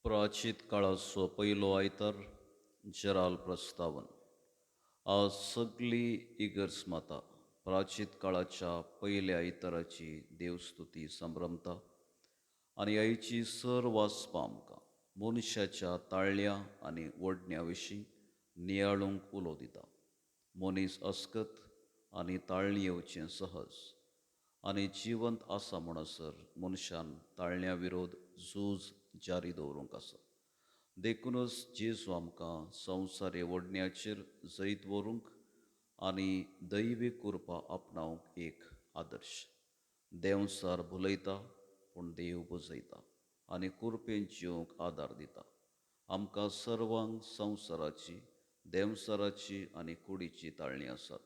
प्राचीत काळाचो पयलो आयतार जेराल प्रस्तावन. आज सगली इगर्ज माता प्राचीत काळाच्या पयल्या आयताराची देवस्तुती संभ्रमता आनी आयची सर वाचपा आमकां मनशाच्या ताळ्या आनी ओडण्या विशीं नियाळूंक उलो दिता. मनीस अस्कत आनी ताळणी येवचें सहज आनी जिवंत आसा म्हणसर मनशान ताळण्या विरोध झूज जारी दवरूंक आसा. देखूनच जेजू आमकां संवसारी ओडण्याचेर जैत व्हरूंक आनी दैवी कृपा आपणावंक एक आदर्श. देंवचार भुलयता पूण देव बुजयता आनी कुरपेन जिवंक आदार दिता. आमकां सर्वांक संवसाराची, देंवचाराची आनी कुडीची ताळणी आसात,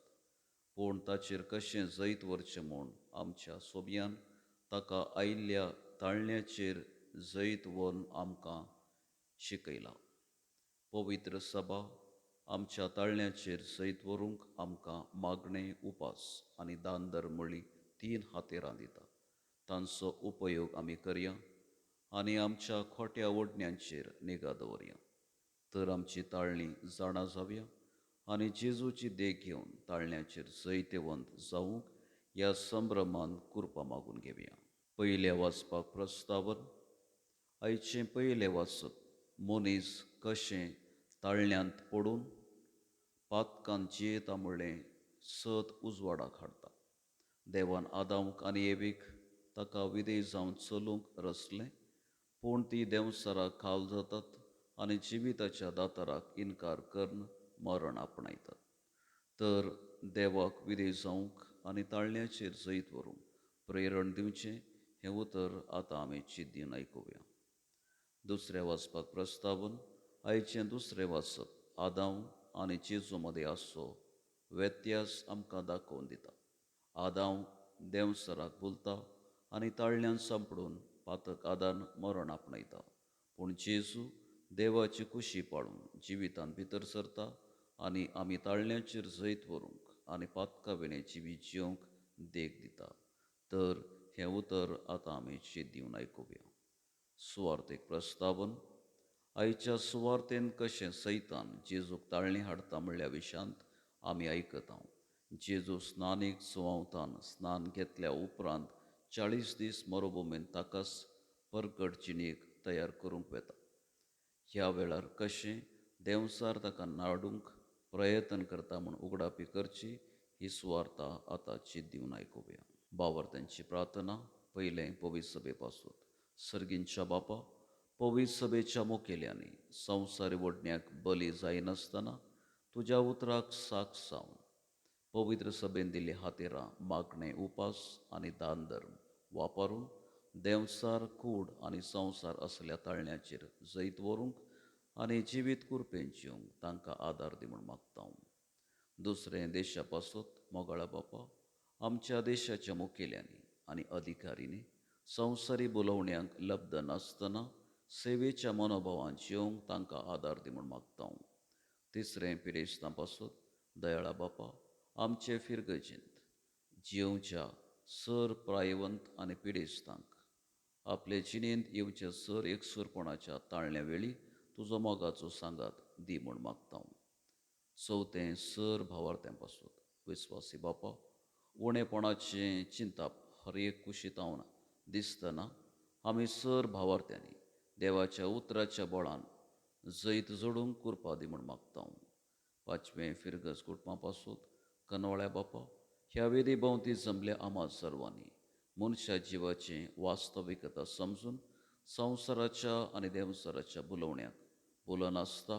पूण ताचेर कशें जैत व्हरचें म्हूण आमच्या सोबयान ताका आयिल्ल्या ताळण्याचेर जैत व्हरून आमकां शिकयला. पवित्र सभा आमच्या ताळण्याचेर जैत व्हरूंक आमकां मागणें, उपास आनी दान धर्म म्हणली तीन हातेरां दिता. तांचो उपयोग आमी करया आनी आमच्या खोट्या ओडण्यांचेर निगा दवरया, तर आमची ताळणी जाणा जावया आनी जेजूची देख घेवन ताळण्याचेर जैतेवंत जावंक ह्या संभ्रमान कृपा मागून घेवया. पयल्या वाचपाक प्रस्तावन. आयचें पयलें वाचप मनीस कशें ताळण्यांत पडून पातकान जियेता म्हणलें सत उजवाडाक हाडटा. देवान आदांवक आनी एवीक ताका विधेय जावन चलूंक रचलें, पूण ती देंवचाराक खाल जातात आनी जिविताच्या दाताराक इनकार करून मरण आपणायतात. तर देवाक विधेय जावंक आनी ताळण्याचेर जैत व्हरूंक प्रेरण दिवचें हें उतर आतां आमी चिंतून आयकुया. दुसरें वाचपाक प्रस्तावन. आयचें दुसरें वाचप आदांव आनी जेजू मदें आसचो व्यत्यास आमकां दाखोवन दिता. आदांव देंवचाराक भुलता आनी ताळण्यान सांपडून पातक आदान मरण आपणायता, पूण जेजू देवाची कुशी पाळून जिवितांत भितर सरता आनी आमी ताळण्याचेर जैत व्हरूंक आनी पातका विणें जिवीत जिवंक देख दिता. तर हें उतर आतां आमी चिंत दिवन आयकुया. सुवार्थेक प्रस्तावन. आयच्या सुवार्थेन कशें सैतान जेजूक ताळणी हाडटा म्हणल्या विशयांत आमी आयकता. जेजू स्नानीक सुवावतान स्नान घेतल्या उपरांत 40 दीस मरुभुमीन ताकाच परगट जिणेक तयार करूंक वेता. ह्या वेळार कशें देंवचार ताका नाडूंक प्रयत्न करता म्हूण उगडापी करची ही सुवार्ता आतां चिंत दिवन आयकुया. बावर्त्यांची प्रार्थना. पयलें पवित्र सभे पासून. सर्गींच्या बापा, पवित्र सभेच्या मुखेल्यांनी संवसारी ओडण्याक बली जायनासतना तुज्या उतराक साक्ष जावन पवित्र सभेन दिल्ली हातेरां, मागणें, उपास आनी दान धर्म वापरून देंवचार, कूड आनी संवसार असल्या ताळण्याचेर जैत व्हरूंक आनी जिवीत कुरपेन जिवंक तांकां आदार दी म्हूण मागता. दुसरें देशा पासत. मोगाळा बापा, आमच्या देशाच्या मुखेल्यांनी आनी अधिकाऱ्यांनी संवसारी बोलोवण्यांक लब्ध नासतना सेवेच्या मनोभावान जिवंक तांकां आदार दी म्हूण मागता. तिसरें पिरेस्तां पासत. दयाळा बापा, आमचे फिरगजेंत जिवच्या सर प्रायवंत आनी पिडेस्तांक आपले जिणेंत येवच्या सर एकसूरपणाच्या ताळण्या वेळी तुजो मोगाचो सांगात दी म्हूण मागता. चवथें सर भावार्थ्यां पासत. विस्वासी बापा, उणेपणाचें चिंताप हर एक कुशीतावन दिसतना आमी सर भावार्थ्यांनी देवाच्या उतराच्या बळान जैत जोडूंक कृपा दी म्हूण मागता. पांचवें फिरगज कुटुंबा पासत. कनवळ्या बापा, ह्या वेदी भोंवती जमल्या आम्हा सर्वांनी मनशा जिवाचें वास्तविकता समजून संवसाराच्या आनी देंवचाराच्या बोलोवण्याक बोलनासता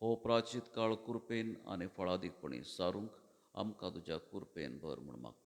हो प्राचीत काळ कृपेन आनी फळादीकपणी सारूंक आमकां तुज्या कृपेन भर म्हूण मागता.